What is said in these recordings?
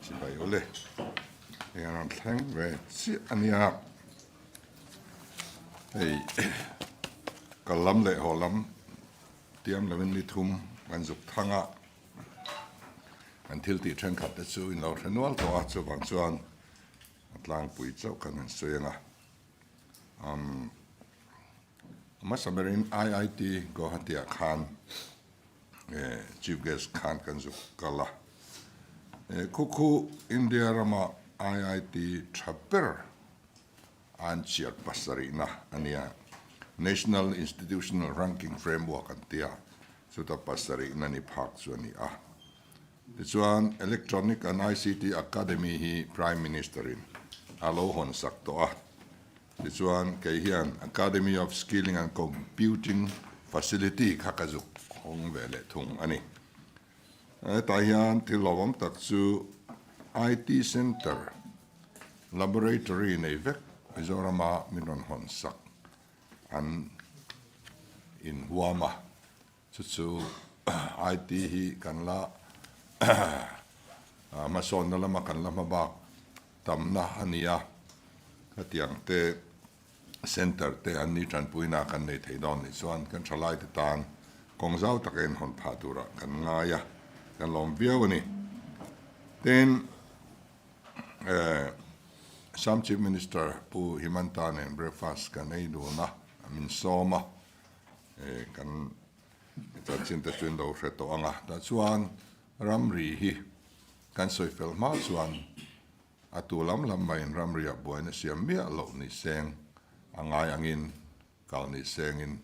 Sipai awle eng an rawn thleng ve chiah a nia. Hei kal lam leh haw lam tiam lovin ni thum kan zuk thang a, kan thil tih thenkhat te chu in lo hre nual tawh a, chuvang chuan a tlangpui chauh kan han sawi ang a. Umm hmasa berin IIT Guwahati ah khan Chief Guest khan kan zuk kal a, khu khu India rama IIT tha ber an chiar pasarihna a nia, National Institutional Ranking Framework an tia, chuta pasarihna ni phak chu a ni a. Tichuan Electronic and ICT Academy hi Prime Minister in a lo hawn sak tawh a, Tichuan, kei hian Academy of Skilling and Computing Facility kha ka zuk hawng ve leh thung a ni. Hetah hian thil hlauhawm tak chu IT Centre Laboratory nei vek Mizorama min rawn hawn sak an inhuam a, chu chu IT hi kan la hmasawnna lama kan la hmabak tamna a ni a, hetiang te centre te an ni tanpuina kan nei thei dawn nih chuan kan thalai te tan kawng zau taka inhawn phah turah kan ngai a, kan lawm viau a ni. Tin, Assam Chief Minister Pu Himanta nen breakfast kan ei dun a, min sawm a, kan chanchin te chu in lo hre tawh ang a, tah chuan ramri hi Kan sawi fel hma chuan a tu lam lam maiin ramriah buaina siam miah loh ni seng a ngai angin kal ni sengin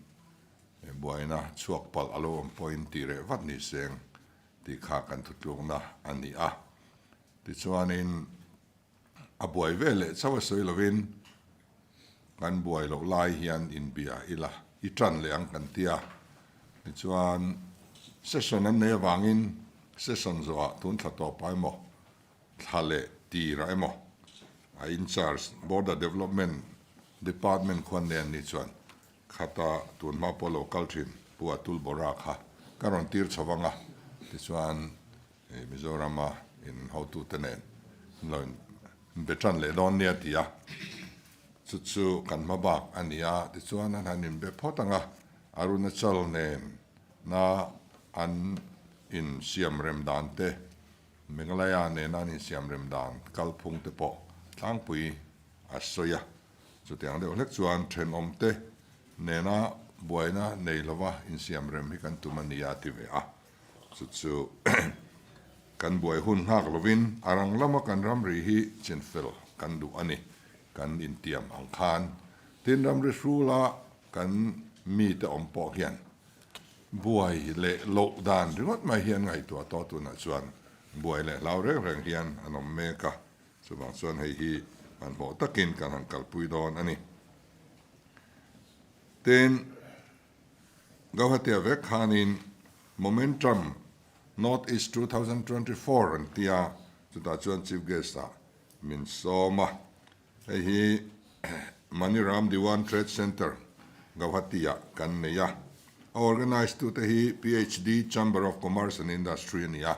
buaina chhuak palh a lo awm pawhin tih reh vat ni seng tih kha kan thutlukna a ni a. Tichuanin a buai ve leh chauh a sawi lovin kan buai loh lai hian inbia ila i tan leh ang kan ti a. Tichuan session an nei avangin session zawhah tun thla tawpah emaw thla leh tirah emaw a incharge border development department khuan nen ni chuan khata tun hma pawh lo kal thin Pu Atul Bora kha ka rawn tir chho vang a. Tichuan Hei Mizorama in hotute nen an lo inbe tan leh dawn nia ti a, chu chu kan hma bak a ni a, tichuan an han inbe phawt ang a, Arunachal nen na an insiam rem dan te, Meghalaya nena an insiam rem dan kalphung te pawh tlangpui a sawi a, chutiang deuh hlek chuan thenawmte nena buaina nei lova insiam rem hi kan tum a ni a ti ve a. Chu chu kan buai hun nghak lovin a rang lama kan ramri hi chinfel kan duh a ni, kan intiam ang khan. Tin, ramri hrula kan mite awm pawh hian buai leh loh dan ringawt mai hi an ngaihtuah tawh tunah chuan buai leh hlau reng reng hian an awm mek a, chuvang chuan hei hi hmanhmawh takin kan han kalpui dawn a ni. Tin, Gauhatia vek khanin Momentum North East 2024 an ti a, chutah chuan Chief Guest ah min sawm a. Hei hi Maniram Diwan Trade Centre, Gauhati ah kan nei a. A organise tute hi PHD Chamber of Commerce and Industry a ni a.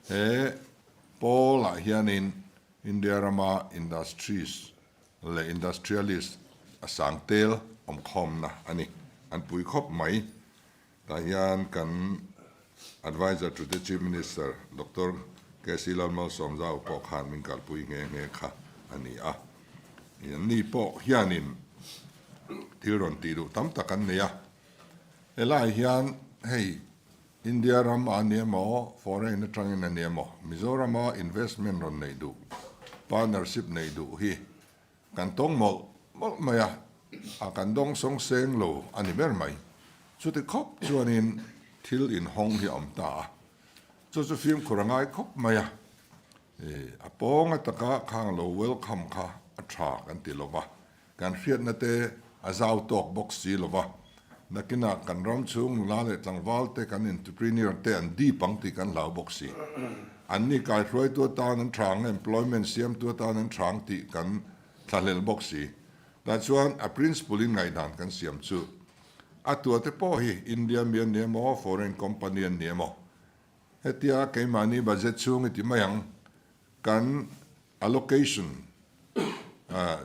He pawl ah hianin India rama industries leh industrialist a sang tel awmkhawmna a ni. An pui khawp mai. Tah hian kan Adviser to the Chief Minister Doctor KC Lalmalsawmzau pawh khan min kalpui nghe nghe kha a ni a. Anni pawh hianin thil rawn tih duh tam tak an nei a. Helai hian hei India ram a ni emaw, foreign atangin a ni emaw, Mizorama investment rawn neih duh, partnership neih duh hi kan tawng mawlh mawlh mai a, a kan dawng sawng seng lo a ni ber mai. Chuti khawp chuanin thil inhawng hi a awm ta a, chu chu fimkhur a ngai khawp mai a, a pawng ataka khang lo welcome kha a tha kan ti lova, Kan hriatna te a zau tawk bawk si lo va, nakinah kan ram chhung nula leh tlangval te kan entrepreneur te an dip ang tih kan hlau bawk si. Anni kaihruaitu atan an tha ang, employment siamtu atan an tha ang tih kan thlahlel bawk si. Tah chuan a principle in ngaihdan kan siam chu a tuate pawh hi India mi an ni emaw, foreign company an ni emaw, hetia keimahni budget chhung i ti mai ang. kan allocation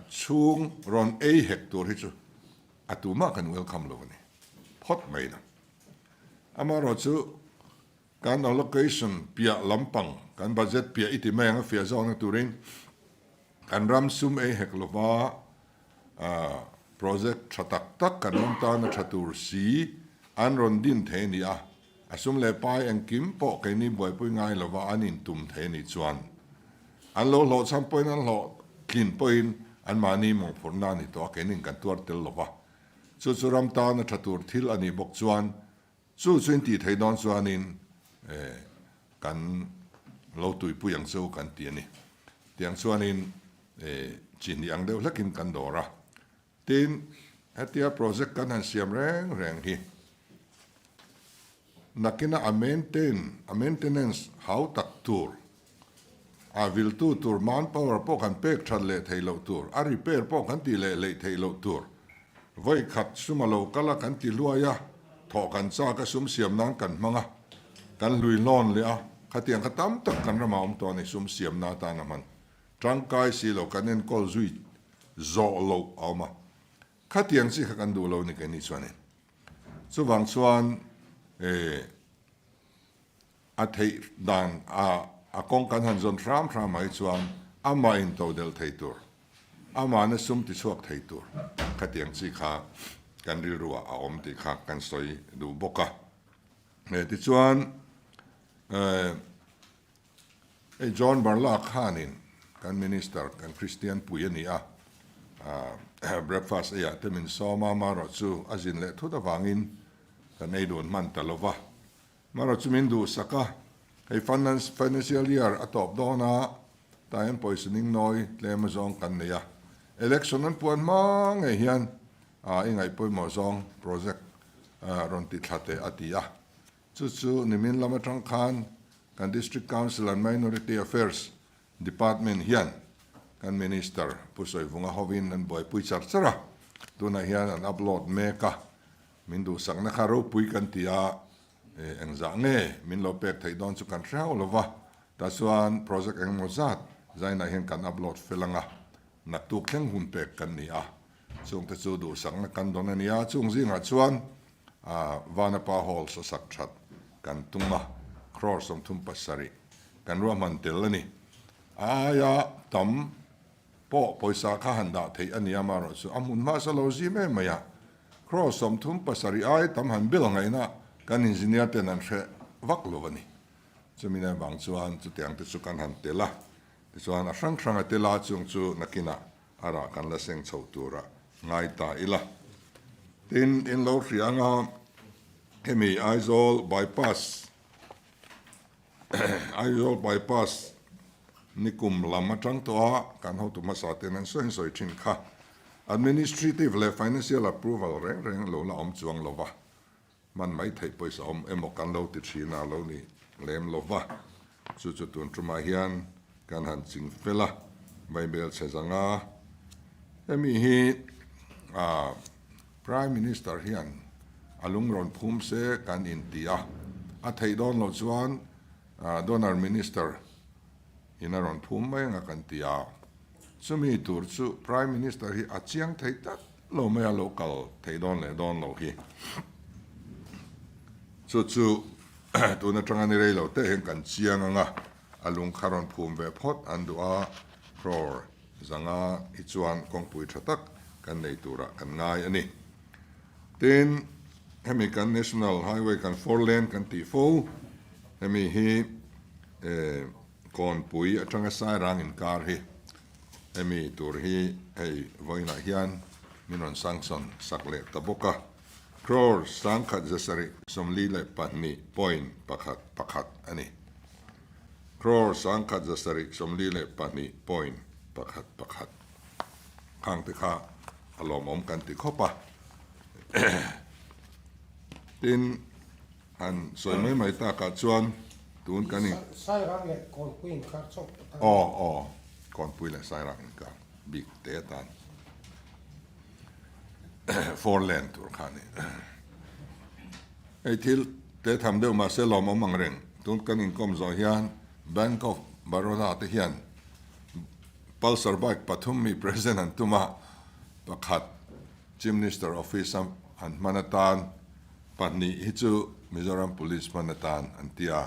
chhung rawn ei hek tur hi chu a tumah kan welcome lo a ni phawt mai na. Amaherawhchu kan allocation piah lampang, kan budget piah i ti mai ang a fiah zawkna turin kan ram sum ei hek lova project tha tak tak kan ram tana tha tur si an rawn din thei a ni a, a sum leh pai engkim pawh keini buaipui ngai lova an intum thei a nih chuan an lo hlawhchham pawhin an hlawhtlin pawhin anmahni mawngphurhna a ni tawh a, keinin kan tuar tel lova chu chu ram tana tha tur thil a nih bawk chuan Chu chu in tih theih dawn chuanin kan lo tuipui ang chu kan ti a ni. Tiang chuanin chi hnih ang deuh hlekin kan dawr a. Tin, hetia project kan han siam reng reng hi nakina a maintain, a maintenance hau tak tur, a viltu tur manpower pawh kan pek that leh theih loh tur, a repair pawh kan tih leh hleih theih loh tur, vawi khat sum a lo kal a kan ti hluai a, thawh kan chak a sum siam nan kan hmang a, kan hlui hlawn leh a, khatiang kha tam tak kan ramah awm tawh a ni, sum siamna atan a hman tangkai si lo, kan enkawl zui zawh loh a awm a, khatiang chi kha kan duh lo ni keini chuanin. Chuvang chuan eh. A theih dan a a kawng kan han zawn hram hram ah hi chuan amah in to delh thei tur, amahna sum ti chhuak thei tur khatiang chi kha kan rilru ah a awm tih kha kan sawi duh bawk a. Tichuan hei John Barla khanin kan Minister kan Kristian pui a ni a, breakfast ei ah te min sawm a, amaherawhchu a zin leh thut avangin kan ei dun hman ta lo va. Mara chu min duhsak a, hei financial year a tawp dawn a, tah hian pawisa ning nawi tlem a zawng kan nei a, election an puan hma ngei hian i ngaih pawimawh zawng project rawn ti thla teh a ti a, chu chu nimin lam atang khan kan District Council and Minority Affairs Department hian kan Minister Pu Sawivunga hovin an buaipui char char a, tunah hian an upload mek a, Min duhsakna kha ropui kan ti a, engzah nge min lo pek theih dawn chu kan hre hauh lo va, tah chuan project engemaw zat zainah hian kan upload fel ang a, naktuk thleng hun pek kan ni a, chungte chu duhsakna kan dawn a ni a, chung zingah chuan Vanapa Hall sasak that kan tum a, crore 37 kan ruahman tel a ni. A aia tam pawh pawisa kha han dah theih a ni a, amaherawhchu a hmun hmasa lo zim em mai a, Crore 37 ai tam han bel ngaihna kan engineer ten an hre vak lo a ni. Chumi nen vang chuan chutiang te chu kan han tel a, tichuan a hrang hrang a tel a, chung chu nakinah a rah kan la seng chho tura ngai ta ila. Tin, in lo hria anga hemi Aizawl bypass Aizawl bypass nikum lam atang tawh a kan hotu hmasa ten an sawi sawi thin kha. Administrative leh financial approval reng reng lo la awm chuang lo va, hman mai theih pawisa awm emaw kan lo ti thin a lo ni lem lo va, chu chu tun tumah hian kan han ching fel a, Vaibel chhe zanga hemi hi Prime Minister hian a lung rawn phum se kan inti a, a theih dawn loh chuan Donor Minister in a rawn phum mai anga kan ti a, chumi tur chu Prime Minister hi a chiang thei tlat lo mai a, lo kal thei dawn leh dawn lo hi. Chu chu tun atanga ni rei lo te hian kan chiang anga, a lung kha rawn phum ve phawt an duh a, crore zanga hi chuan kawngpui tha tak kan nei turah kan ngai a ni. Tin, hemi kan National Highway kan 4 lane kan tih fo, hemi hi Kawnpui atanga Sairang inkar hi hemi tur hi hei vawiinah hian min rawn sanction sak leh ta bawk a. Crore 1742 point pakhat pakhat a ni. Crore 1742 point pakhat pakhat khang te kha a lawmawm kan ti khawp a. Tin, han sawi mai mai takah chuan tun kan in. Sairang leh Kawnpui inkar chauh atan. Aw aw, Kawnpui leh Sairang inkar bik te atan 4 lane tur kha a ni. Hei thil te tham deuh mahse lawmawm ang reng, tun kan inkawm zawh hian Bank of. Baroda te hian Pulsar bike pathum mi present an tum a, pakhat Chief Minister office a an hman atan, pahnih hi chu Mizoram Police hman atan an ti a.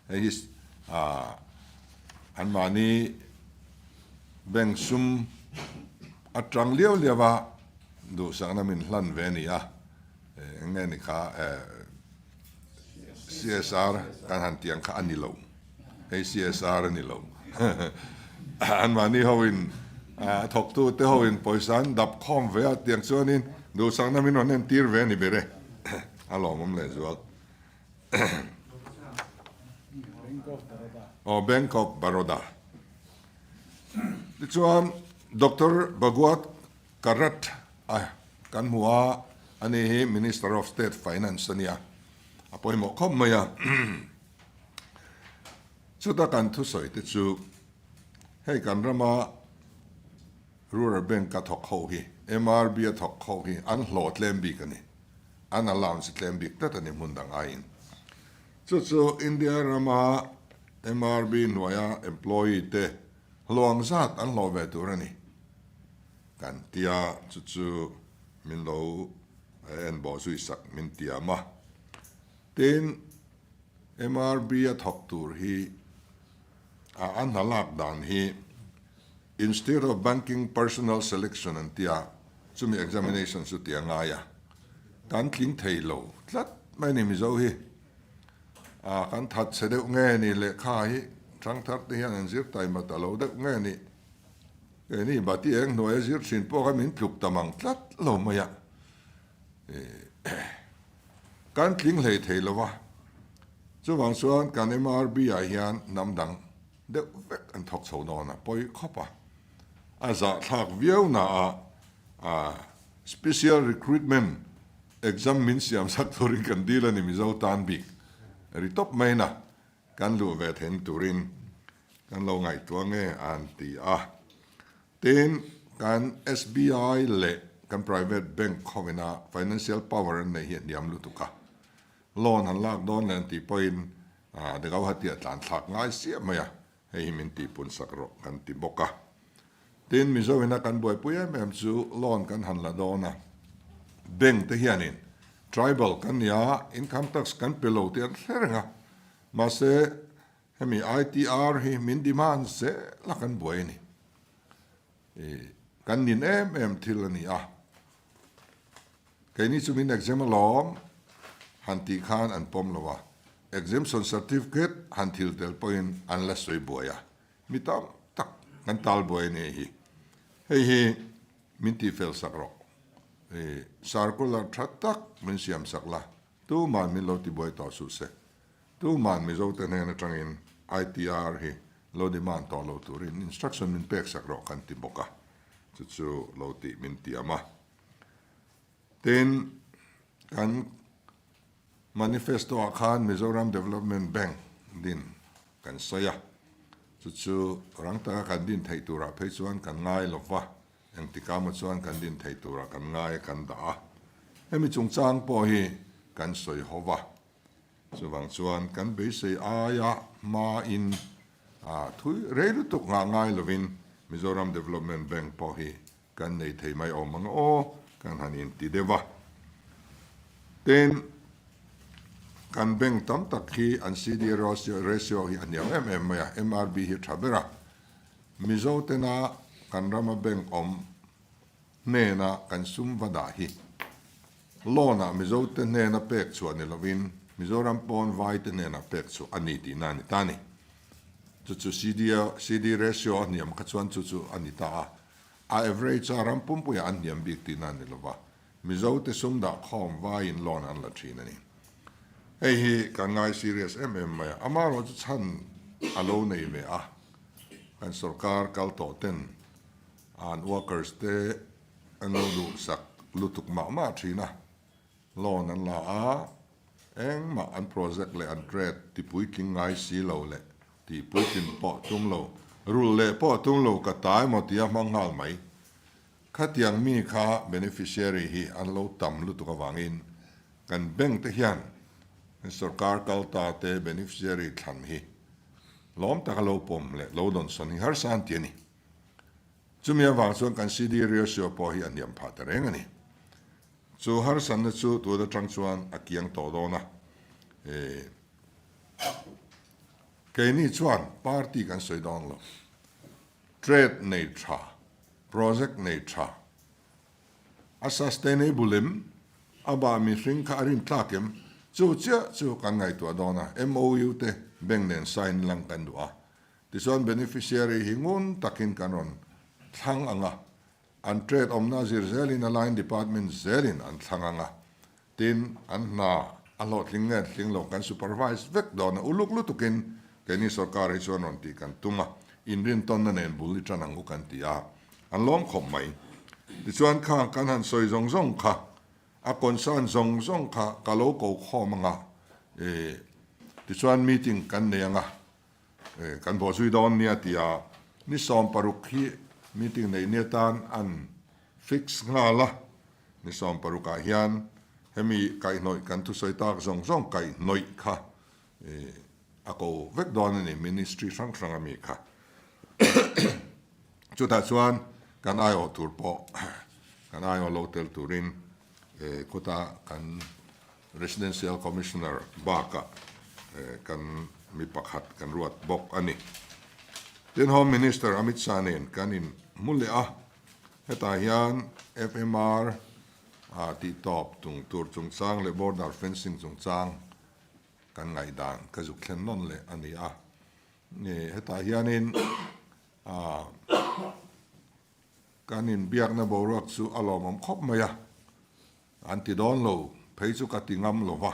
Hei hi anmahni bank sum atang liau liau a duhsakna min hlan ve a ni a, eng nge ni kha CSR kan han tih ang kha a ni lo, hei CSR a ni lo. Anmahni hoin a thawktute hoin pawisa an dap khawm ve a tiang chuanin duhsakna min rawn entir ve a ni ber e, a lawmawm lehzual. Aw Bank of Baroda. Tichuan Doctor Bhagwat Karrat a kan hmu a, ani hi Minister of State Finance a nia, a pawimawh khawp mai a. Chuta kan thusawi te chu hei kan rama Rural Bank a thawk ho hi, MRB a thawk ho hi an hlawh tlem bik a ni. An allowance tlem bik tlat a ni hmun dang aiin. Chu chu India rama MRB hnuaia employee te hluang zat an hlawh ve tur a ni kan tia, chu chu min lo en bawh zui sak min tiam a. Tin, MRB a thawk tur hi a a hna lak dan hi Institute of Banking Personnel Selection an tia, chumi examination chu ti a ngai a, kan tling thei lo tlat mai ni Mizo hi. A kan that chhe deuh nge ni lehkha hi thangthar te hian an zir taima ta lo deuh nge ni. Keini bati eng hnuai a zir thin pawh kha min tluk ta mang tlat lo mai a. Kan tling hlei thei lo va, chuvang chuan kan MRB ah hian hnam dang deuh vek an thawk chho dawn a, pawi khawp a. A zahthlak viau na a special recruitment exam min siam sak turin kan dil a ni Mizo tan bik ri tawp mai na kan luh ve theihna turin kan lo ngaihtuah nge an ti a. Tin, kan SBI leh kan private bank khawina financial power an neih hi a hniam lutuk a. Loan han lak dawn leh an tih pawhin de Gauhati a tlan thlak ngai siah mai a, hei hi min tihpun sak rawh kan ti bawk a. Tin, Mizoina kan buaipui em em chu loan kan han la dawn a, bank te hianin tribal kan ni a, income tax kan pe lo tih an hre reng a, mahse Hemi ITR hi min demand zel a kan buai a ni. Kan nin em em thil a ni a. Keini chu min exam alawm han tih khan an pawm lo a. Exemption certificate han thil tel pawhin an la sawi buai a. Mi tam tak kan tal buai a ni hi. Hei hi min tihfel sak rawh. Circular tha tak min siam sak la. Tuman min lo tibuai tawh suh se. Tuman Mizote hnen atangin ITR hi lo demand tawh lo turin instruction min pek sak rawh kan ti bawk a, chu chu lo tih min tiam a. Tin, kan manifesto ah khan Mizoram Development Bank din kan sawi a, chu chu rang taka kan din theih turah phei chuan kan ngai lo va, engtikah maw chuan kan din theih turah kan ngai a kan dah a. Hemi chungchang pawh hi kan sawi ho va. Chuvang chuan kan beisei aia hmain thui rei lutuk nghah ngai lovin Mizoram Development Bank pawh hi kan nei thei mai awm ang aw kan han inti deuh a. Tin, kan bank tam tak hi an CD ratio hi a hniam em em mai a, MRB hi a tha ber a. Mizo tena kan rama bank awm hnena kan sum va dah hi Loan ah Mizo te hnena pek chhuah ni lovin Mizoram pawn vai te hnenah pek chhuah a ni tihna a ni ta a ni. Chu chu CD CD ratio a hniam kha chuan chu chu a ni ta a. A average a ram pumpuiah an hniam bik tihna a ni lova, Mizo te sum dah khawm vaiin loan an la thin a ni. Hei hi kan ngai serious em em mai a, amaherawh chu chhan a lo nei ve a, kan sorkar kal tawh ten an workers te An lo duhsak lutuk mah mah thin a, loan an la a, engmah an project leh an trade ti puitling ngai si lo leh ti puitlin pawh tum lo, rulh leh pawh tum lo ka ta emaw tia hmang nghal mai. Khatiang mi kha beneficiary hi an lo tam lutuk avangin kan bank te hian sorkar kal ta te beneficiary thlan hi. Lawm taka lo pawm leh lo dawnsawn hi harsa an ti a ni. Chumi avang chuan kan CD ratio pawh hi a hniam phah ta reng a ni. Chu harsanna chu tun atang chuan a kiang tawh dawn a. Keini chuan party kan sawi dawn lo. Trade nei tha, project nei tha, a sustainable em, a bah mihring kha a rin tlak em, chu chiah chu kan ngaihtuah dawn a, MOU te bank nen sign lang kan duh a, tichuan beneficiary hi ngun takin kan rawn thlang ang a, an trade awmna zir zelin a line department zelin an thlang ang a, tin an hna a hlawhtling nge tling lo kan supervise vek dawn a, uluk lutukin keini sorkar hi chuan rawn tih kan tum a, inrintawnna nen bul i tan ang u kan ti a, an lawm khawp mai. Tichuan khang kan han sawi zawng zawng kha, a concern zawng zawng kha ka lo ko khawm ang a, tichuan meeting kan nei ang a, Kan bawhzui dawn nia tia ni 60 hi meeting neih ni atan an fix nghal a, ni 60 ah hian hemi kaihhnawih kan thusawi tak zawng zawng kaihhnawih kha a ko vek dawn a ni ministry hrang hrang ami kha. Chutah chuan kan aiawh tur pawh kan aiawh lo tel turin khuta kan Residential Commissioner bakah kan mi pakhat kan ruat bawk a ni. Tin, Home Minister Amit Shah nen kan in hmu leh a, hetah hian FMR tih tawp tung tur chungchang leh border fencing chungchang kan ngaihdan ka zuk thlen nawn leh a ni a. Hetah hianin kan inbiakna boruak chu a lawmawm khawp mai a. An ti dawn lo, phei chu ka ti ngam lo va.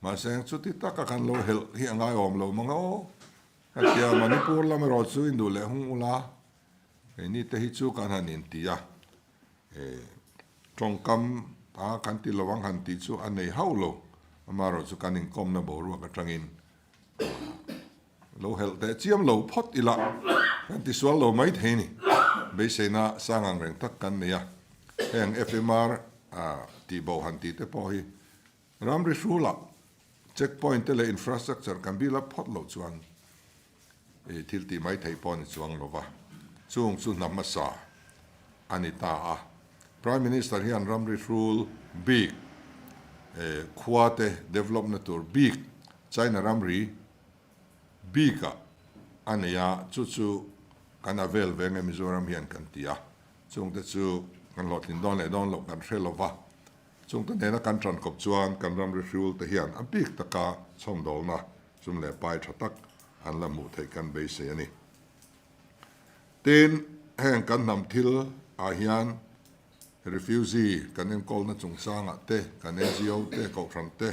Mahse, chuti taka kan lo helh hi a ngaiawm lo mang aw. Ka tia, Manipur lam erawh chu in duh leh hung ula, keini te hi chu kan han inti a, tawngkam a kan ti lo ang han tih chu a nei hauh lo. Amaherawh chu kan inkawmna boruak atangin Lo helh teh chiam lo phawt ila kan ti sual lo mai thei ni. Beiseina sang ang reng tak kan nei a, heng FMR tih bo han tih te pawh hi ramri hrulah check point te leh infrastructure kan build up phawt loh chuan thil tih mai theih pawh a ni chuang lo va, chung chu hna hmasa a ni ta a. Prime Minister hian ramri hrul bik khua te develop na tur bik China ramri bikah a nei a, chu chu kan a vel ve nge Mizoram hian kan ti a, chungte chu kan hlawhtlin dawn leh dawn loh kan hre lo va, chungte nena kan tan kawp chuan kan ram rihriul te hian a bik taka chhawmdawlna sum leh pai tha tak an la hmuh theih kan beisei a ni. Tin, heng kan hnam thil ah hian refugee kan enkawlna chungchangah te, kan NGO te, kohhran te,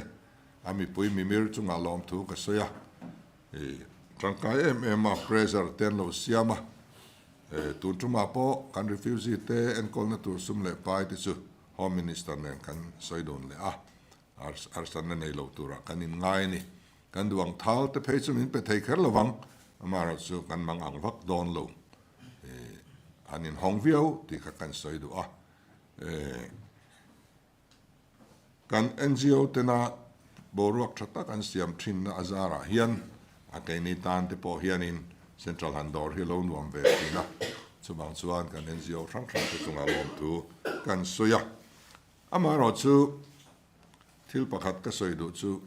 A mipui mimir chungah lawmthu ka sawi a, i tangkai em em a, pressure te an lo siam a, tun tumah pawh kan refugee te enkawlna tur sum leh pai te chu Home Minister nen kan sawi dun leh a, arsanna nei lo turah kan in ngai a ni. Kan duh ang thal te phei chu min pe thei kher lo vang, amaherawh chu kan mang ang vak dawn lo, an inhawng viau tih kha kan sawi duh a. Kan NGO tena boruak tha tak an siam thinna a zarah hian a keini tan te pawh hianin Central han dawr hi a lo nuam ve thin a, chuvang chuan kan NGO hrang hrang te chungah lawmthu kan sawi a. Amaherawhchu thil pakhat ka sawi duh chu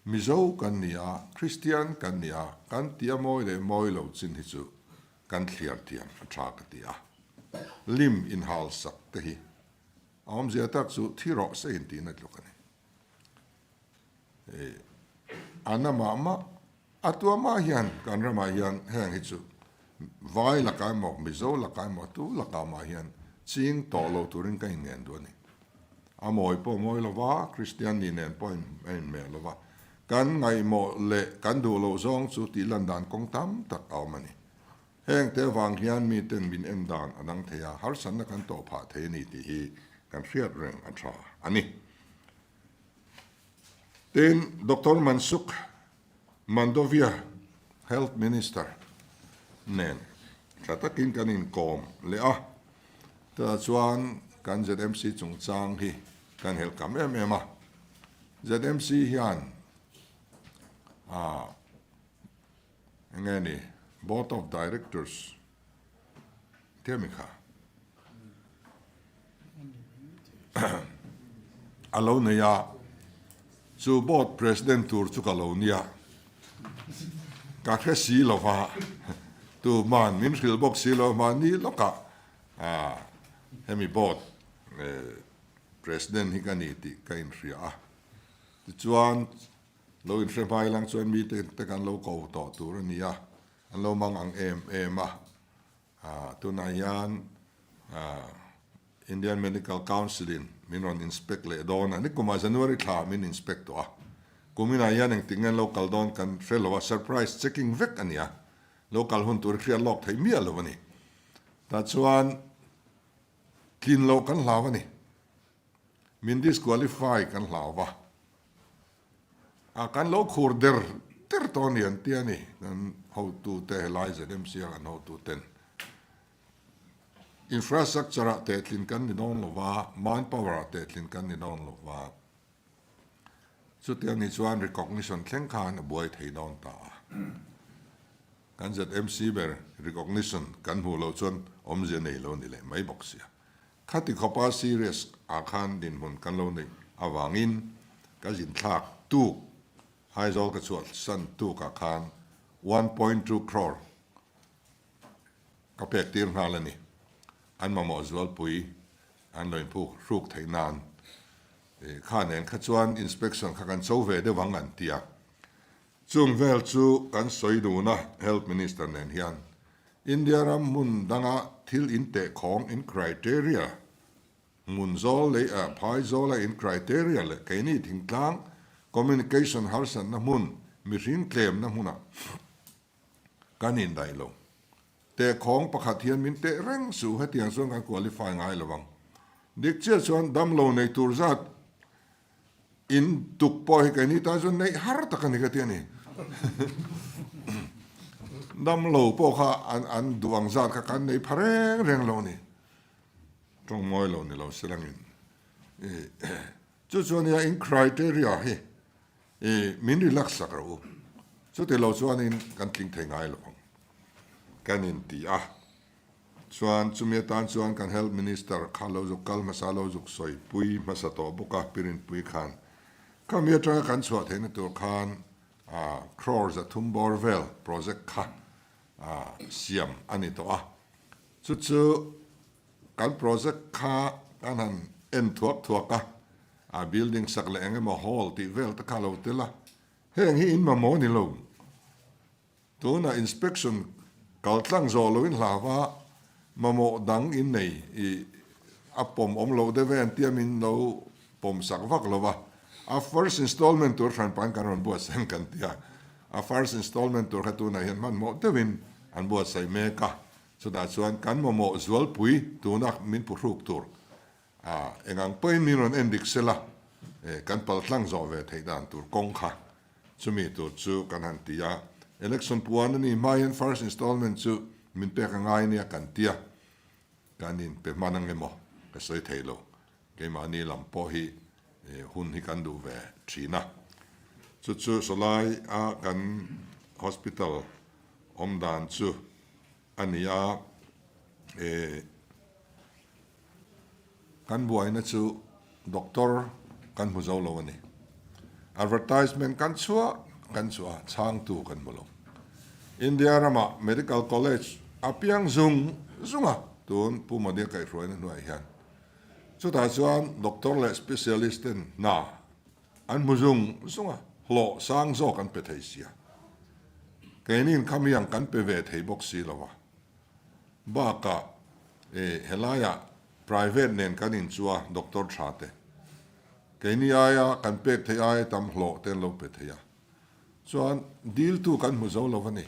Mizo kan ni a, Kristian kan ni a, kan tia mawi leh mawi lo chin hi chu kan thliar thiam a tha ka ti a. Lim inhal sak te hi a awmzia tak chu thi rawh se intihna tluk a ni. A na mah mah, a tua mah hian kan ramah hian heng hi chu vai lakah emaw Mizo lakah emaw tu lakah mah hian ching tawh lo turin ka inngen duh a ni. A mawi pawh mawi lo va, Kristian ni nen pawh a inhmeh lo va. Kan ngaihmawh leh kan duh loh zawng chu tih lan dan kawng tam tak a awm a ni. Heng te avang hian miten min en dan a dang thei a, harsatna kan tawh phah thei a ni tih hi kan hriat reng a tha a ni. Tin, Doctor Mansukh Mandovia, Health Minister nen tha takin kan inkawm leh a, Tah chuan kan ZMC chungchang hi kan helh kam em em a. ZMC hian ah. Enge ni Board of Directors tia mi kha a lo nei a, chu Board President tur chu ka lo nia, ka hre si lo va, tuman min hrilh bawk si lo mahni lawkah hemi Board President hi ka ni tih ka inhria a, tichuan Lo inhre hmai lang chuan mite te kan lo ko tawh tur a ni a, an lo mang ang em em a. Tunah hian Indian Medical Council in min rawn inspect leh dawn a, nikumah January thla min inspect tawh a, kuminah hian engtik nge an lo kal dawn kan hre lo a, surprise checking vek a ni a, lo kal hun tur hi hriat lawk theih miah lo a ni. Tah chuan tlin loh kan hlau a ni. Min disqualify kan hlau va, a kan lo khur der der tawh a ni an ti a ni, kan hotute helai ZMC a kan hotuten infrastructure ah tehtlin kan ni dawn lo va, manpower ah tehtlin kan ni dawn lo va, chutiang ni chuan recognition thleng khan a buai thei dawn ta a. Kan ZMC ber recognition kan hmuh loh chuan awmzia nei lo ni leh mai bawk sia. Khati khawpa serious ah khan dinhmun kan lo neih avangin ka zinthlak tuk Aizawl ka chhuahsan tuk ah khan 1.2 crore ka pek tir nghal a ni. An mamawh zualpui an lo inphuk hruk theih nan kha nen kha chuan inspection kha kan cho ve deuh ang an ti a. Chung vel chu kan sawi dun a, Health Minister nen hian India ram hmun danga thil in tehkhawng in criteria, hmun zawl lei ah phai zawla in criteria leh keini thingtlang communication harsatna hmun mihring tlemna hmunah kan indaih lo. Tehkhawng pakhat hian min teh reng suh hetiang chuan kan qualify ngai lo ang. Dik chiah chuan damlo nei tur zat In tuk pawh hi keini tan chuan neih har tak a ni ka ti a ni. Damlo pawh kha an an duh ang zat kha kan nei pha reng reng lo a ni. Tawng mawi lo ni lo silangin. Chu chuan nia in criteria hi min relax sak rawh u. Chuti lo chuanin kan tling thei ngai lo ang. Kan inti a. Chuan chumi atan chuan kan Health Minister kha lo zuk kal hmasa lo zuk sawi pui hmasa tawh bawk a, Pirinpui khan. Khami atanga kan chhuah theihna tur khan crore 300 bawr vel project kha siam a ni tawh a. Chu chu kan project kha kan han en thuak thuak a, a building sak leh eng emaw hall tih vel te kha lo tel a, heng hi in mamawh ni lo. Tunah inspection kal tlang zawh loin hlava mamawh dang in nei i a pawm awm loh deuh e an tia min lo pawm sak vak lo va. A first installment tur hranpain kan rawn buatsaih kan tia. A first installment tur kha tunah hian hmanhmawh deuhin an buatsaih mek a. Chutah chuan kan mamawh zualpui tuna min phuhruk tur A, engang pawhin min rawn en dik sela, e, kan pal tlang zawh ve theih dan tur kawng kha chumi tur chu kan han ti a. Election puan a ni hma hian first installment chu min pek a ngai nia kan ti a, kan in pe hman ang emaw ka sawi thei lo. Keimahni lam pawh hi e, hun hi kan duh ve thin a. Chu chu sawlai a kan hospital awm dan chu a ni a, e, Kan buaina chu doctor kan hmu zo lo a ni. Advertisement kan chhuah kan chhuah a, chhangtu kan hmu lo. India ramah medical college a piang zung zung a, tun Pu Modi a kaihhruaina hnuaiah hian. Chutah chuan doctor leh specialist ten hna an hmu zung zung a, hlawh sang zawk an pe thei sia. Keinin khami ang kan pe ve thei bawk si lo a. Bakah e helaiah private nen kan inchu a doctor tha te keini aia kan pek theih aia tam hlawh te an lo pe thei a chuan deal tu kan hmu zo lo a ni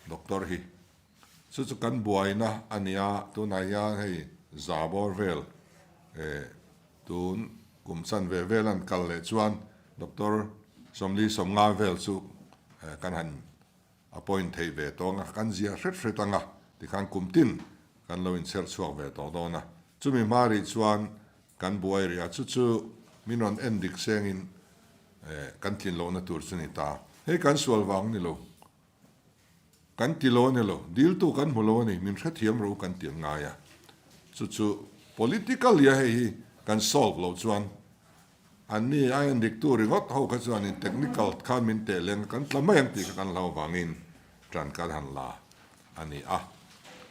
doctor hi chu chu kan buaina a nia tunah hian hei za bawr vel e tun kum chan ve vel an kal leh chuan doctor 40 50 vel chu kan han A point theih ve tawng a, kan ziah hret hret ang a, tikhan kum tin kan lo inchher chhuak ve tawh dawn a. Chumi hma rih chuan kan buai rih a, chu chu min rawn en dik sengin kan tlin lohna tur chu ni ta. Hei kan sual vang ni lo. Kan ti lo a ni lo, diltu kan hmu lo a ni, min hrethiam ro kan ti an ngai a. Chu chu politically a hei hi kan solve loh chuan an ni a en diktu ringawt ho kha chuanin technical khan min teh leng a, kan tla mai ang tih kha kan hlau vangin tan kan han la a ni a.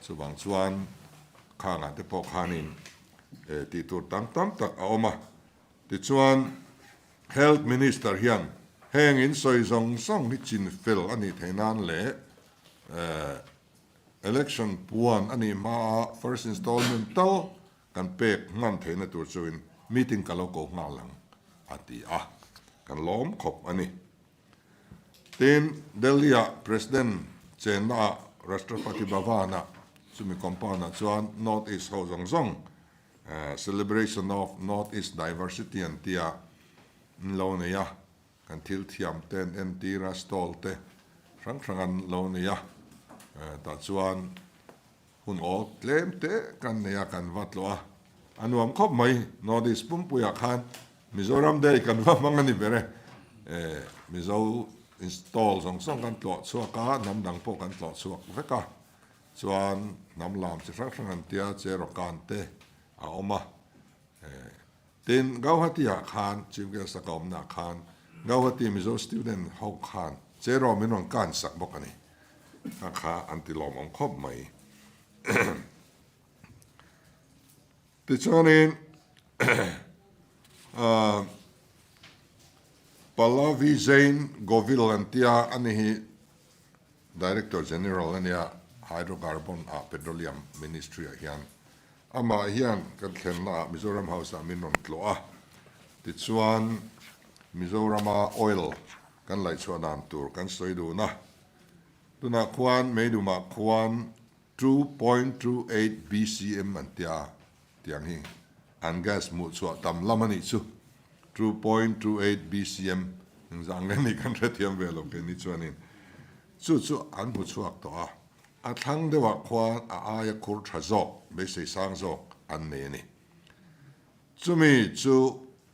Chuvang chuan khangah te pawh khanin tih tur tam tam tak a awm a. Tichuan Health Minister hian heng in sawi zawng zawng hi chin fel a nih theih nan leh Election puan a nih hmaa first installment tal kan pek hman theihna tur chuin meeting ka lo ko nghal ang a ti a, kan lawm khawp a ni. Tin, Delhi-ah President chennaah Rashtrapati Bhavan-ah chumi compound-ah chuan North East ho zawng zawng Celebration of North East Diversity an tia an lo nei a, kan thil thiam te an entir a, stall te hrang hrang an lo nei a, tah chuan hun awl tlem te kan nei a, kan va tlawh a, a nuam khawp mai, North East pumpuiah khan Mizoram Day kan va hmang a ni ber e, Mizo stall zawng zawng kan tlawh chhuak a, hnam dang pawh kan tlawh chhuak vek a. Chuan hnam lam chi hrang hrang an tia Cherokan te a awm a. Tin, Gauhati ah khan, Chief Guest a ka awmna ah khan, Gauhati Mizo student ho khan Cheraw min rawn kan sak bawk a ni. Kha kha an ti lawmawm khawp mai. Tichuanin Pallavi Jain Govil an tia a ni hi Director General a nia, Hydrocarbon ah Petroleum Ministry ah hian amah hian kan thlenna ah Mizoram House ah min rawn tlawh a, tichuan Mizorama oil kan laihchhuah dan tur kan sawi dun a, tunah khuan Meidumah khuan 2.28 BCM an tia tiang hi an gas hmuh chhuah tam lam a nih chu 2.28 BCM engzah nge nih kan hrethiam ve lo keini chuanin chu chu an hmu chhuak tawh a, a thlang deuhah khuan a aia khur tha zawk beisei sang zawk an nei a ni. Chumi chu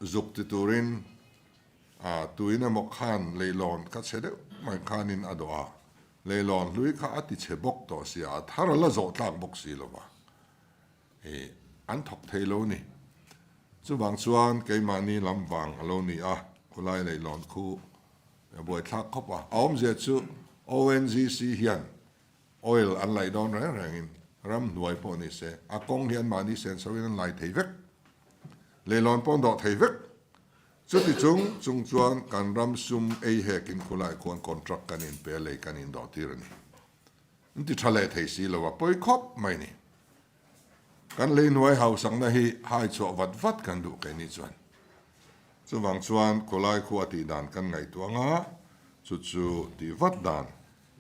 zuk ti turin a tuin emaw khan leilawn ka chhe deuh mai khanin a dawh a, leilawn hlui kha a ti chhe bawk tawh sia, a thar a la zawh tlak bawk si lo va. I an thawk thei lo ni. Chuvang chuan keimahni lam vang a lo ni a, khulai leihlawn khu a buaithlak khawp a. A awmzia chu ONGC hian oil an laih dawn reng rengin ramhnuai pawh ni se, a kawng hi anmahni senso in an lai thei vek. Leihlawn pawh an dawh thei vek. Chuti chung chung chuan kan ram sum ei hekin khulai khuan contract kan inpe a, lei kan indawh tir a ni. An ti tha leh thei si lo a, pawi khawp mai ni. Kan lei hnuai hausakna hi hai chhuah vat vat kan duh keini chuan. Chuvang chuan khawlai khua tih dan kan ngaihtuah ang a, chu chu tih vat dan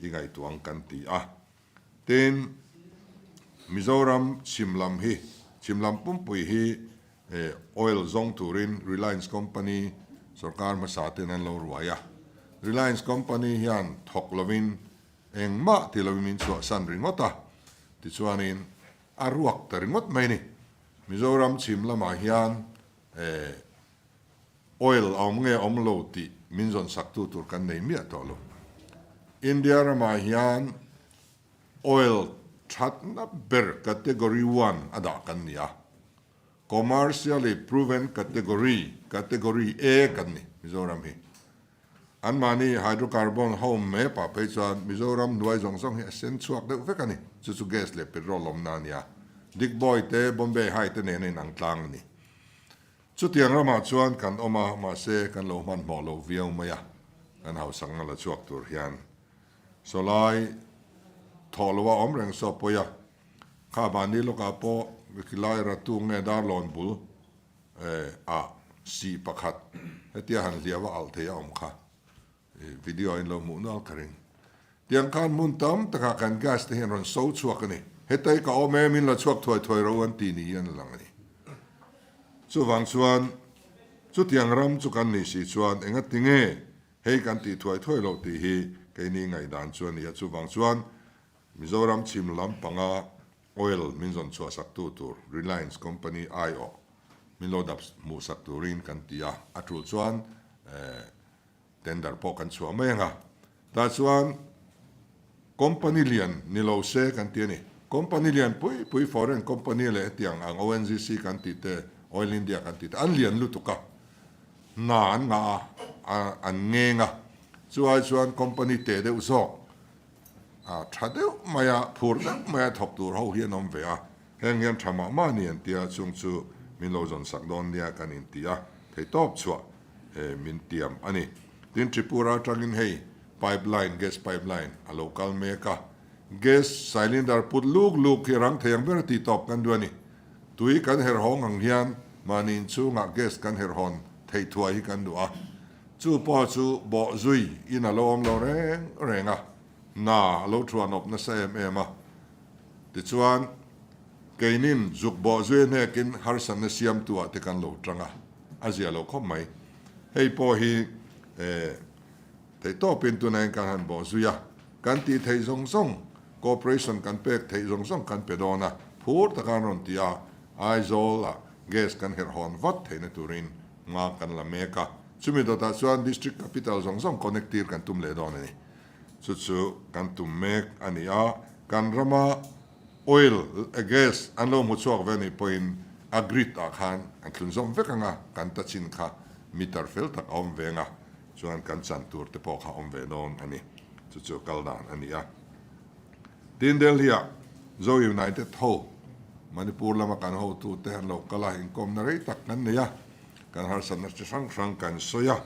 i ngaihtuah ang kan ti a. Tin, Mizoram chhim lam hi, chhim lam pumpui hi oil zawng turin Reliance Company sorkar hmasa ten an lo ruai a. Reliance Company hian thawk lovin Engmah ti lovin min chhuahsan ringawt a, tichuanin a ruak ta ringawt mai ni. Mizoram chhim lamah hian oil a awm nge awm lo tih min zawn saktu tur kan nei miah tawh lo. India ramah hian oil thatna ber category one a dah kan ni a, commercially proven category, category A kan ni Mizoram hi. Anmahni hydrocarbon ho map ah phei chuan Mizoram hnuai zawng zawng hi a sen chhuak deuh vek a ni. Chu chu gas leh petrol awmna a nia. Digboi te, Bombay High te nen a inang tlang a ni. Chutiang ramah chuan kan awm a, mahse kan lo hmanhmawh lo viau mai a, kan hausakna la chhuak tur hian. Sawlai thawh loha awm reng saw pawi a, kha mahni lawkah pawh khilai ratu nge darlawn bul ah si pakhat hetia han hliau a alh thei a awm kha video ah in lo hmuh nual ka ring. Tiang khan hmun tam takah kan gas te hian rawn so chhuak a ni. Hetai ka awm em in la chhuak thuai thuai ro an ti ni hian a lang a ni. Chuvang chuan chutiang ram chu kan nih si chuan engati nge hei kan tih thuai thuai loh tih hi keini ngaihdan chu a ni a. Chuvang chuan Mizoram chhim lam panga Oil min zawn chhuah sak tu tur Reliance Company aiawh min lo dap hmuh sak turin kan ti a, a tul chuan tender pawh kan chhuah mai ang a. Tah chuan Company lian ni lo se kan ti a ni. Company lian pui pui foreign company leh hetiang ang ONGC kan tih te, Oil India kan tih te an lian lutuk a, hna an ngah a, an ngeng a. Chu ai chuan company teh deuh zawk a tha deuh mai a, phur deuh mai a thawk tur ho hi an awm ve a. Heng hian tha mah mah ni an tia, chung chu min lo zawn sak dawn nia kan inti a, theihtawp chhuah min tiam a ni. Tin, Tripura atangin hei pipeline, gas pipeline a lo kal mek a, gas cylinder put luk luk hi rang thei ang ber a tih tawp kan duh a ni. Tui kan herh hawng ang hian mahni inchhungah gas kan herh hawn theih thuai hi kan duh a, chu pawh chu bawh zui in a lo awm lo reng reng a, hna a lo thuan awp nasa em em a. Tichuan, keinin zuk bawh zui hnekin harsatna siamtu ah te kan lo tang a, a zia lo khawp mai. Hei pawh hi theihtawpin tunah kan han bawh zui a, kan tih theih zawng zawng, cooperation kan pek theih zawng zawng kan pe dawn a, phur taka an rawn ti a, Aizawl ah gas kan herh hawn vat theihna turin hma kan la mek a, chumi dawtah chuan district capital zawng zawng connect tir kan tum leh dawn a ni. Chu chu kan tum mek a ni a, kan rama oil leh gas an lo hmu chhuak ve nih pawhin a grid ah khan an thlun zawm vek ang a, kan ta chin kha meter fel tak a awm ve ang a, chuan kan chan tur te pawh kha awm ve dawn a ni. Chu chu kal dan a ni a. Tin Delhi ah Zo United ho, Manipur lama kan hotu te an lo kal a, inkawmna rei tak kan nei a, kan harsatna chi hrang hrang kan sawi a.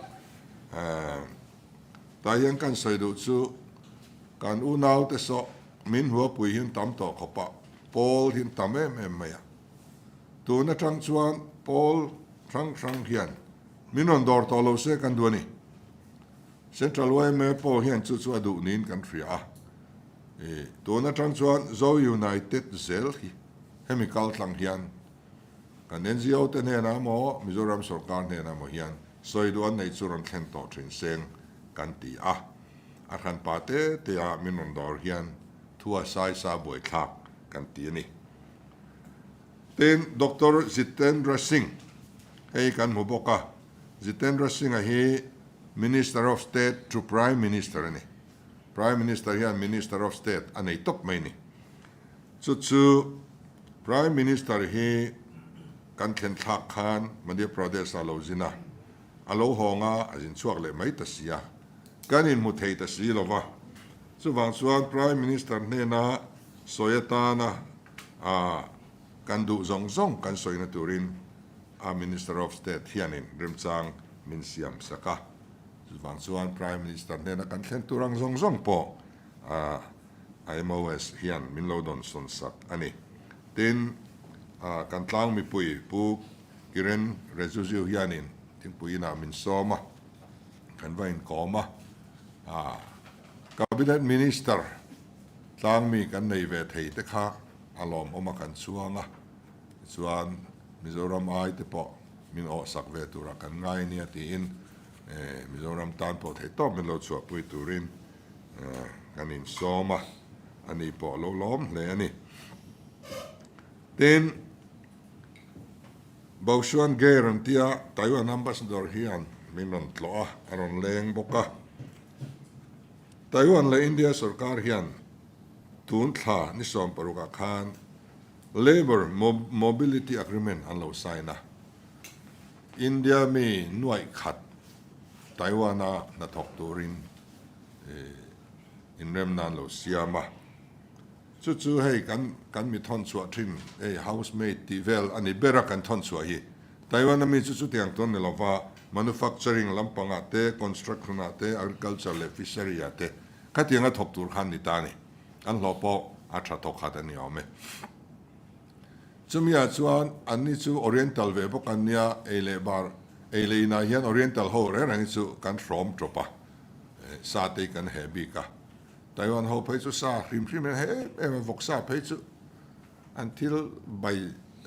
Tah hian kan sawi duh chu kan unaute saw min huapui hian tam tawh khawp a, pawl hian tam em em mai a. Tun atang chuan pawl hrang hrang hian min rawn dawr tawh lo se kan duh a ni. Central yma pawh hian chu chu a duh niin kan hria a. Tun atang chuan Zo United zel hi hemi kal tlang hian kan NGO te hnenah emaw Mizoram sorkar hnenah emaw hian Sawi duh an neih chu rawn thlen tawh thin seng kan ti a, a hran pa te te a min rawn dawr hian thu a sai sa buaithlak kan ti a ni. Tin, Doctor Jitendra Singh hei kan hmu bawk a, Jitendra Singh-a hi Minister of State to Prime Minister a ni. Prime Minister hian Minister of State a nei tawp mai a ni. Chu chu Prime Minister hi kan thlen thlak khan Madhya Pradesh ah lo zin a, a lo hawng a, a zin chhuak leh mai ta si a, kan inhmu thei ta si lo va. Chuvang chuan Prime Minister hnena sawi atana a kan duh zawng zawng kan sawina turin a Minister of State hianin remchang min siam sak a. Chuvang chuan Prime Minister hnena kan thlen tur ang zawng zawng pawh a IMOS hian min lo dawn sawn sak a ni. Tin, kan tlang mipui Pu Kiren Rijiju hianin thingpui inah min sawm a, kan va inkawm a. Cabinet Minister tlang mi kan nei ve thei te kha a lawmawm a kan chuang a, tichuan Mizoram ai te pawh min awhsak ve turah kan ngai nia tiin Mizoram tan pawh theihtawp min lo chhuahpui turin Kan insawm a, ani pawh a lo lawm hle a ni. Tin, Baoshuan Ge rawn tia Taiwan Ambassador hian min rawn tlawh a, a rawn leng bawk a. Taiwan leh India sorkar hian tun thla ni 16 ah khan Labour Mobility Agreement an lo sign a. India mi nuaih khat Taiwan-a hnathawk turin inrem nan lo siam a. Chu chu hei kan kan mi thawn chhuah thin hei housemaid tih vel a ni ber a kan thawn chhuah hi. Taiwan-a mi chu chutiang tawn ni lova manufacturing lampangah te, construction-ah te, agriculture leh fishery-ah te khatianga thawk tur khan ni ta a ni. An hlawh pawh a tha thawk khat a ni awm e. Chumiah chuan anni chu Oriental ve bawk an nia, ei leh bar, ei leh inah hian Oriental ho reng reng hi chu kan hrawm tawp a, sa te hi kan heh bik a. Taiwan ho phei chu sa hrim hrim hian heh em em a, vawksa phei chu an thil bai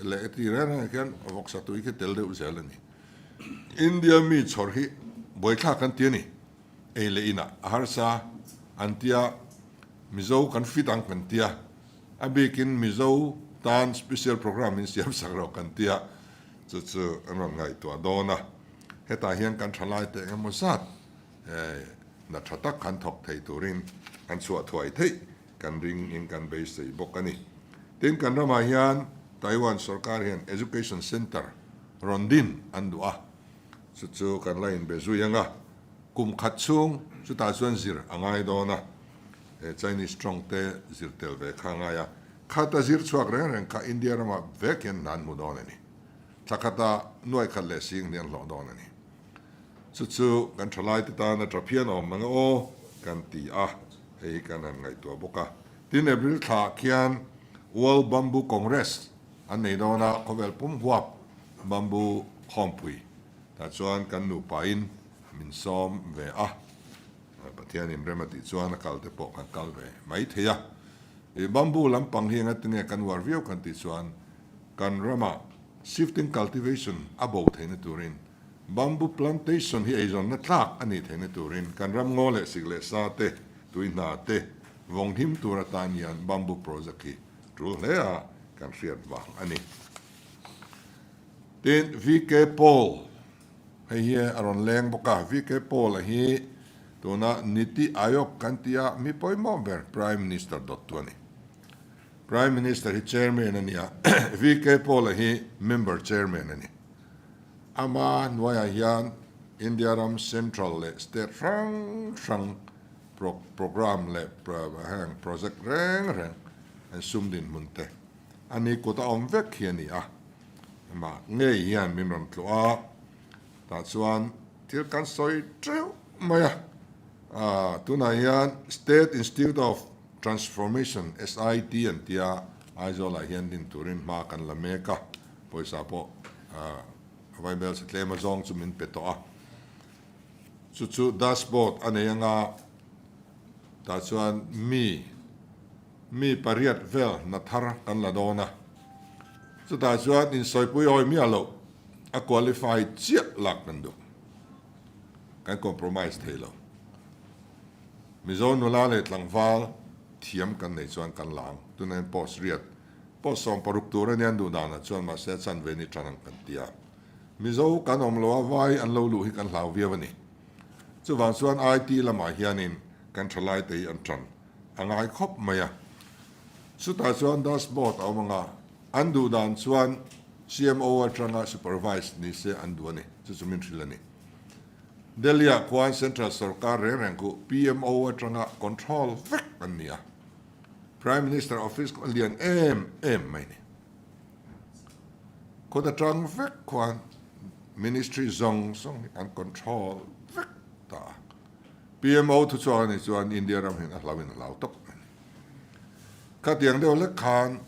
leh ti reng reng ah khian vawksa tui khi tel deuh zel a ni. India mi chhawr hi buaithlak kan ti a ni, ei leh inah a harsa an tia, Mizo kan fit ang kan tia. A bikin Mizo tan special program in siam sak rawh kan tia, chu chu an rawn ngaihtuah dawn a. Hetah hian kan thalai te engemaw zat na tha tak khan thawk thei turin an chhuah thuai theih kan ring in kan beisei bawk a ni. Tin, kan ramah hian Taiwan sorkar hian Education Centre rawn din an duh a, chu chu kan la inbe zui ang a, kum khat chhung chutah chuan zir a ngai dawn a, Chinese tawng te zir tel ve kha a ngai a, khata zir chhuak reng reng kha India ramah vek hian hna an hmu dawn a ni. Thla khata nuai khat leh sing hnih an hlawh dawn a ni. Chu chu kan thalaite tana tha phian awm ang aw kan ti a, hei hi kan han ngaihtuah bawk a. Tin, April thla khian World Bamboo Congress an nei dawn a, khawvel pum huap bamboo khawmpui tah chuan kan nupain min sawm ve a, Pathianin rem a tih chuan a kal te pawh kan kal ve mai thei a. I bamboo lampang hi engatinge kan uar viau kan tih chuan kan ramah shifting cultivation a bo theihna turin Bamboo plantation hi eizawnna tlak a nih theihna turin kan ram ngaw leh sik leh sa te, tui hna te vawng him tur atan hian bamboo project hi tul hle a kan hriat vang a ni. Tin, VK Paul hei hi a rawn leng bawk a, VK Paul a hi tuna Niti Aayog kan tia mi pawimawh ber Prime Minister dawttu a ni. Prime Minister hi Chairman a ni a, VK Paul a hi Member Chairman a ni. Ama hnuaiah hian India ram Central leh State hrang hrang programme leh heng project reng reng an sum dinhmun te a ni kut a awm vek hi a ni a. Amah ngei hian min rawn tluh a, tah chuan thil kan sawi teuh mai a. Tunah hian State Institute of Transformation, SIT, an tia Aizawlah hian din turin hma kan la mek a. Pawisa pawh vaibel sa tlem azawng chu min pe tawh a, chu chu dashboard a nei anga tah chuan mi mi pariat vel hna thar kan la dawn a, chutah chuan insawipui awi miah loh a qualify chiah lak kan duh, kan compromise thei lo. Mizo nula leh tlangval thiam kan nei chuan kan la ang, tunah hian post riat Pawh 16 tur a nia duh danah chuan mahse a chanve ni tan ang kan ti a. Mizo kan awm lo a, vai an lo luh hi kan hlau viau a ni. Chuvang chuan IT lamah hianin kan thalai te hi an tan a ngai khawp mai a. Chutah chuan dashboard a awm ang a, an duh dan chuan CMO atanga supervise ni se an duh a ni, chu chu min hrilh a ni. Delhi-ah khuan Central sorkar reng reng khu PMO atanga control vek an ni a. Prime Minister office kawh a lian em em mai ni. Kawt atang vek khuan ministry zawng zawng hi an control vek ta a. PMO thuchhuak a nih chuan India ram hian a hlau in a hlau tawp mai ni. Khatiang deuh lek khan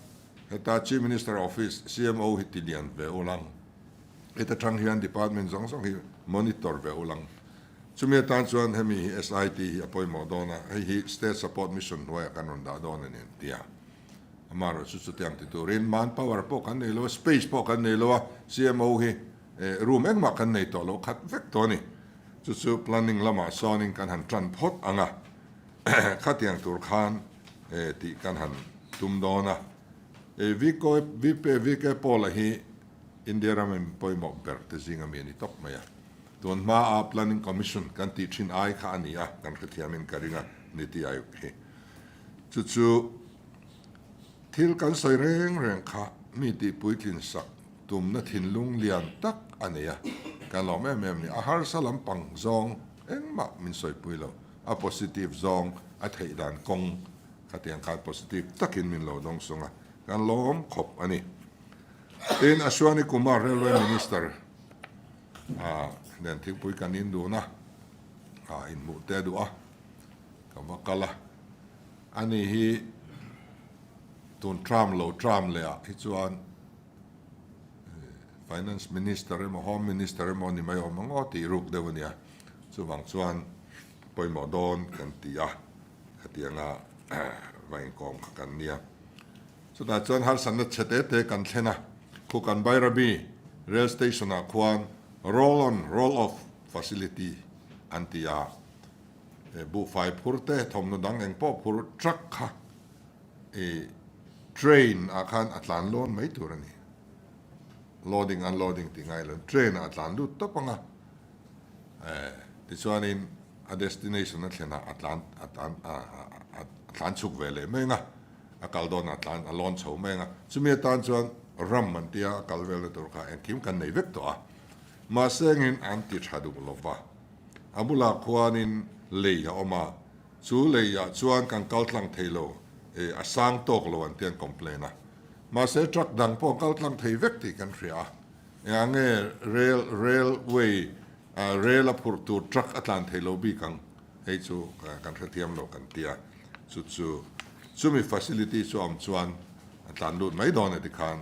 heta Chief Minister office, CMO, hi ti lian ve ulang. Heta tang hian department zawng zawng hi monitor ve ulang. Chumi atan chuan hemi hi SIT hi a pawimawh dawn a, hei hi State Support Mission hnuaiah kan rawn dah dawn a ni an ti a. Amaherawhchu chu chutiang ti turin manpower pawh kan nei lo a, space pawh kan nei lo a, CMO hi room engmah kan nei tawh lo khat vek tawh a ni. Chu chu planning lamah sawnin kan han tan phawt ang a, khatiang tur khan tih kan han tum dawn a. VK Paul-a hi India ramin pawimawh ber te zinga mi a ni tawp mai a. Tun hmaa Planning Commission kan tih thin ai kha a ni a, kan hrethiamin ka ring a ni tih ai hi. Chu chu thil kan sawi reng reng kha mi tih puitlin sak tumna thinlung lian tak a nei a, kan lawm em em ni. A harsa lampang zawng engmah min sawipui lo, a positive zawng a theih dan kawng khatiang khan positive takin min lo dawng sung a, kan lawm khawp a ni. Tin, Ashwani Kumar Railway Minister a nen thingpui kan in dun a, a inhmuh te a duh a, ka va kal a, ani hi tun term lo term leh ah hi chuan Finance Minister emaw Home Minister emaw ni mai awm ang aw tih ruk deuh a nia, chuvang chuan pawimawh dawn kan ti a, khatianga va inkawm kha kan nia. Chutah chuan harsatna chhe te te kan thlen a, khu kan Bairabi Rail Station ah khuan roll on roll off facility an ti a, buhfai phur te thawmhnaw dang eng pawh phur truck kha i train ah khan a tlan lawn mai tur a ni. Loading unloading tih ngai lo in train ah a tlan lut tawp ang a, tichuanin a destination a thlen ah a tlan a tlan a. tlan chhuk ve leh mai ang a, a kal dawn a tlan a lawn chho mai ang a, chumi atan chuan ram an tia a kal velna tur kha engkim kan nei vek tawh a, mahse engin an ti tha duh lo va, a bulah khuanin lei a awm a, chu leiah chuan kan kal tlang thei lo, eh a sang tawk lo an tia an complain a, mahse truck dang pawh kal tlang thei vek tih kan hria a, engah nge rail railway Rel a phurh tur truck a tlan thei lo bik ang, hei chu kan hrethiam lo kan tia, chu chu chumi facility chu a awm chuan a tlan lut mai dawn e tikhan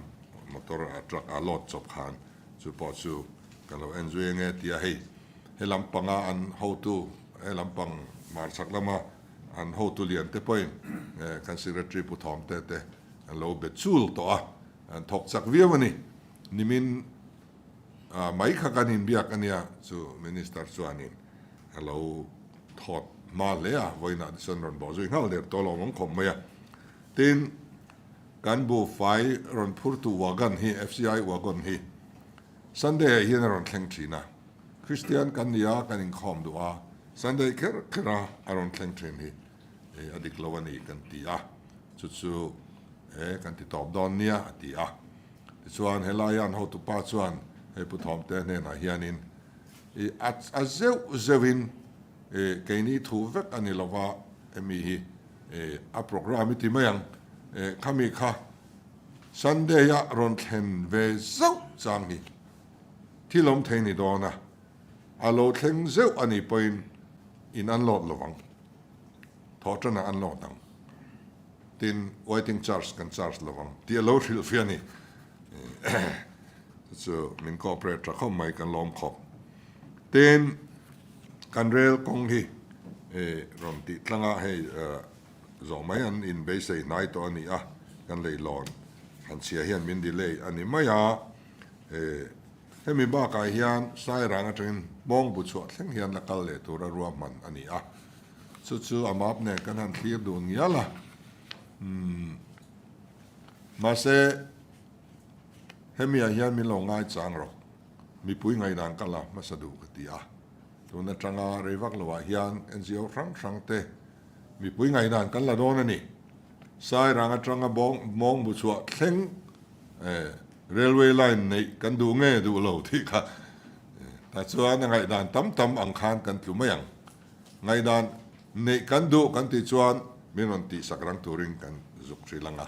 motor a truck a load chawp khan chu pawh chu kan lo en zui ange tia hei he lampanga an hotu he lampang hmarchhak lama an hotu lian te pawhin kan secretary Pu Thawmte te an lo be chul tawh a, an thawk chak viau a ni nimin. Mai kha kan inbiak a nia, chu Minister chuanin a lo thawt hma hle a, vawiinah te chuan rawn bawh zui nghal der tawh lo awm khawp mai a. Tin, kan buhfai rawn phurtu wagon hi, FCI wagon hi Sunday ah hian a rawn thleng thin a, Kristian kan ni a, kan inkhawm duh a, Sunday kher kher a a rawn thleng thin hi a dik lo a ni kan ti a, chu chu e kan ti tawp dawn nia a ti a. Tichuan, helaia an hotupa chuan hei Pu Thawmte hnenah hianin i a a zeuh zeuhin i keini thu vek a ni lova hemi hi i a programme i ti mai ang i khami kha Sunday a rawn thlen ve zauh chang hi thil awm thei ni dawn a, a lo thleng zeuh a nih pawhin in an lawt lovang, thawhtanah an lawt ang. Tin, waiting charge kan charge lo ang tih a lo hrilh fiah a ni. Chu chu min cooperate tha khawp mai, kan lawm khawp. Tin, kan rel kawng hi rawn tih tlanga hei zawh mai an inbeisei hnai tawh a ni a, kan leilawn han chhia hian min delay a ni mai a. Hemi bakah hian Sairang atangin Hmawngbu chhuah thleng hian la kal leh tura ruahman a ni a. Chu chu a map nen kan han thlir dun ngial a, umm mahse hemiah hian min lo ngai chang rawh, mipui ngaihdan ka la hmasa duh ka ti a, tun atanga rei vak loah hian NGO hrang hrang te mipui ngaihdan kan la dawn a ni. Sairang atanga bawng mawng bu chhuah thleng eh railway line neih kan duh nge duh lo tih kha tah chuan a ngaihdan tam tam ang khan kan tlu mai ang. Ngaihdan neih kan duh kan tih chuan min rawn tihsak rang turin kan zuk hrilh ang a,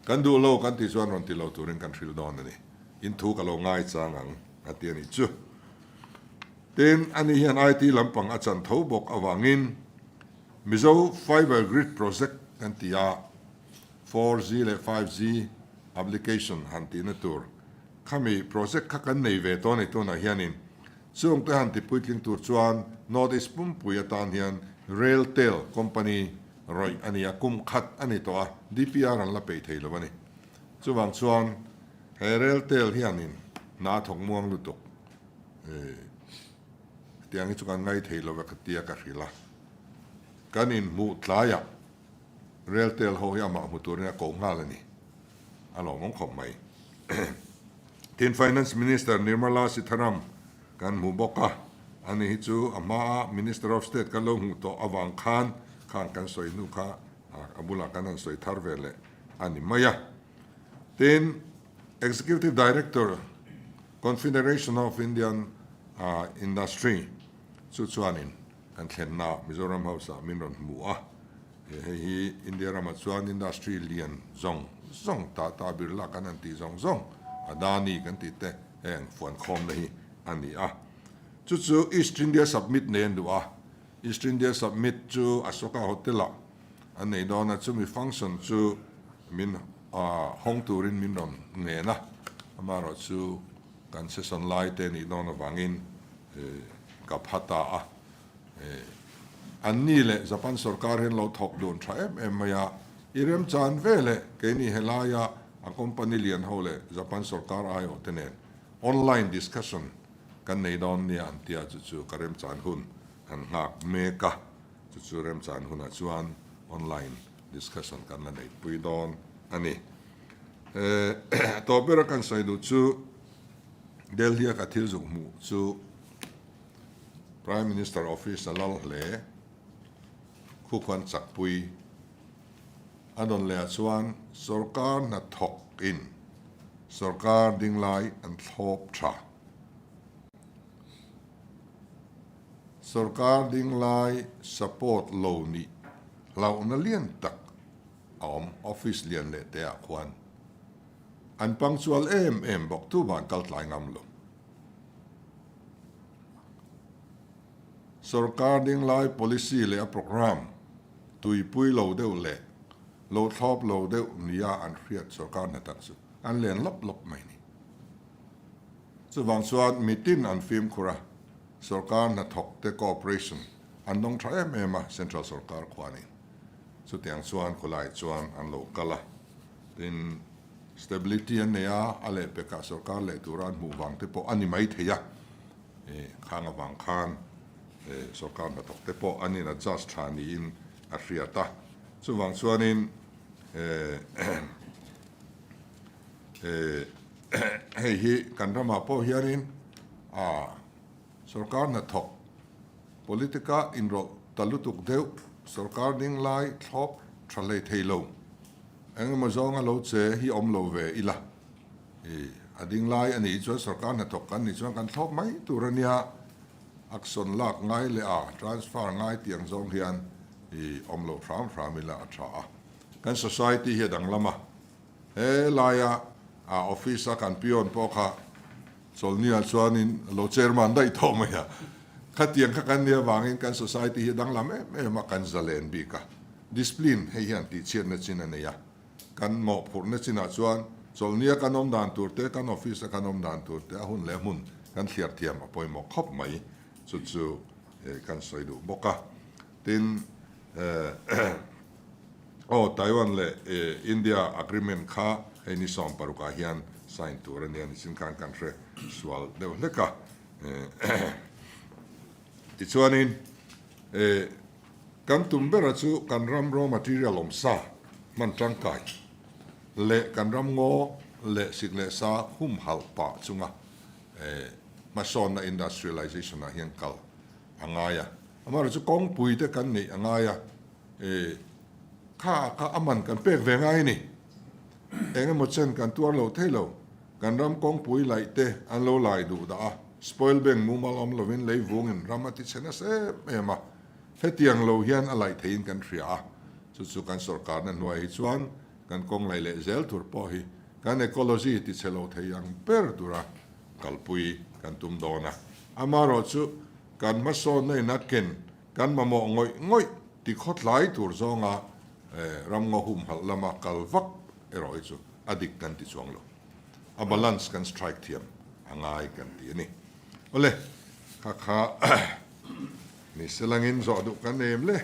kan duh lo kan tih chuan rawn ti lo turin kan hrilh dawn a ni. In thu ka lo ngai chang ang a ti a nih chu. Tin, ani hian IT lampang a chan tho bawk avangin Mizo Fiber Grid Project kan ti a, 4G leh 5G application han tihna tur khami project kha kan nei ve tawh a ni tunah hianin Chung te han ti puitling tur chuan North East pumpui atan hian Railtel company rawih a ni a, kum khat a ni tawh a, DPR an la peih thei lo a ni. Chuvang chuan he Railtel hianin hna a thawk muang lutuk hetiang hi chu kan ngai thei lo ve ka tia ka hrilh a, kan inhmuh tlaiah Railtel ho hi amah hmu turin a koh nghal a ni, a lawmawm khawp mai. Tin, Finance Minister Nirmala Sitharam kan hmu bawk a, ani hi chu a hmaa Minister of State kan lo hmuh tawh avang khan khang kan sawi hnu kha a bulah kan han sawi thar ve leh a ni mai a. Tin, Executive Director, Confederation of Indian Industry chu chuanin kan thlenna Mizoram House-ah min rawn hmu a. Hei hi India ramah chuan industry lian zawng zawng, Tata Birla kan han tih zawng zawng, Adani kan tih te heng fuankhawmna hi a ni a. Chu chu East India Submit nei an duh a, East India Submit chu Ashoka Hotel-ah an nei dawn a, chumi function chu min hawng turin min rawn ngen a, amaherawh chu kan session lai te nih dawn avangin ka pha ta a. An ni leh Japan sorkar hian lo thawk dun tha em em mai a, i remchan ve leh keini helaia a company lian ho leh Japan sorkar aiawh te nen online discussion kan nei dawn nia an tia chu chu ka remchan hun an nghak mek a, chu chu remchan hunah chuan online discussion kan la neihpui dawn a ni. A tawp bera kan sawi duh chu Delhi-a ka thil zuk hmuh chu Prime Minister Office a lal hle. Khu khuan chakpui A dawn leh ah chuan sorkar hnathawk in sorkar dinglai an thlawp tha. Sorkar dinglai support lo nih hlauhna lian tak a awm office lian leh te ah khuan an punctual em em bawk tu van kal tlai ngam lo. Sorkar dinglai policy leh a programme tuipui lo deuh leh lo thlawp lo deuh nia an hriat sorkar hna tak chu an len lawp lawp mai ni. Chuvang chuan mitin an fimkhur a, sorkar hnathawk te cooperation an dawng tha em em a central sorkar khuanin. Chutiang chuan khawlai chuan an lo kal a, tin stability an nei a, a lehpekah sorkar leh tura an hmuh vang te pawh a ni mai thei a. Khang avang khan sorkar hnathawk te pawh an in adjust tha niin a hriat a. Chuvang chuanin hei hi kan ramah pawh hianin sorkar hnathawk politica inrawlh ta lutuk deuh sorkar ding lai thlawp tha hlei thei lo engemaw zawnga lo che hi awm lo ve ila. I a ding lai a nih chuan sorkar hnathawk kan nih chuan kan thlawp mai tur a nia, action lak ngai leh a transfer ngai tih ang zawng hian i awm loh hram hram ila a tha a. Kan society hi a danglam a, he laia a office a kan peon pawh kha chawlhniah chuanin lo chairman daih tawh mai a, khatiang kha kan nih avangin kan society hi a danglam em em a, kan zalen bik a, discipline hei hian tihchhiatna chin a nei a. Kan mawhphurhna chinah chuan chawlhnia kan awm dan tur te, kan office a kan awm dan tur te, a hun leh hmun kan thliar thiam a pawimawh khawp mai. Chu chu kan sawi duh bawk a. Tin, aw Taiwan leh India agreement kha hei ni 16 ah hian sign tur a nia nichin khan kan hre sual deuh hlek a. Tichuanin Kan tum bera chu kan ram raw material awm sa hman tangkai leh kan ram ngaw leh sik leh sa humhalh pah chunga hmasawnna industrialization ah hian kal a ngai a. Amaherawhchu kawngpui te kan neih a ngai a, kha kha a man kan pek ve ngai a ni. Eng emaw chen kan tuar lo thei lo. Kan ram kawngpui laih te an lo lai duh dah a, spoil bank mumal awm lovin lei vungin ram a ti chhe nasa em em a. Hetiang lo hian a laih theiin kan hria a, chu chu kan sorkarna hnuai hi chuan kan kawng laih leh zel tur pawh hi kan ecology ti chhe lo thei ang ber tura kalpui kan tum dawn a. Amaherawhchu kan hmasawnna in a ken kan mamawh ngawih ngawih ti khawtlai tur zawnga ramngaw humhalh lama kal vak erawh hi chu a dik kan ti chuang lo. A balance kan strike thiam a ngai kan ti a ni. Awle, kha kha. Ni selangin zawh duh kan em le.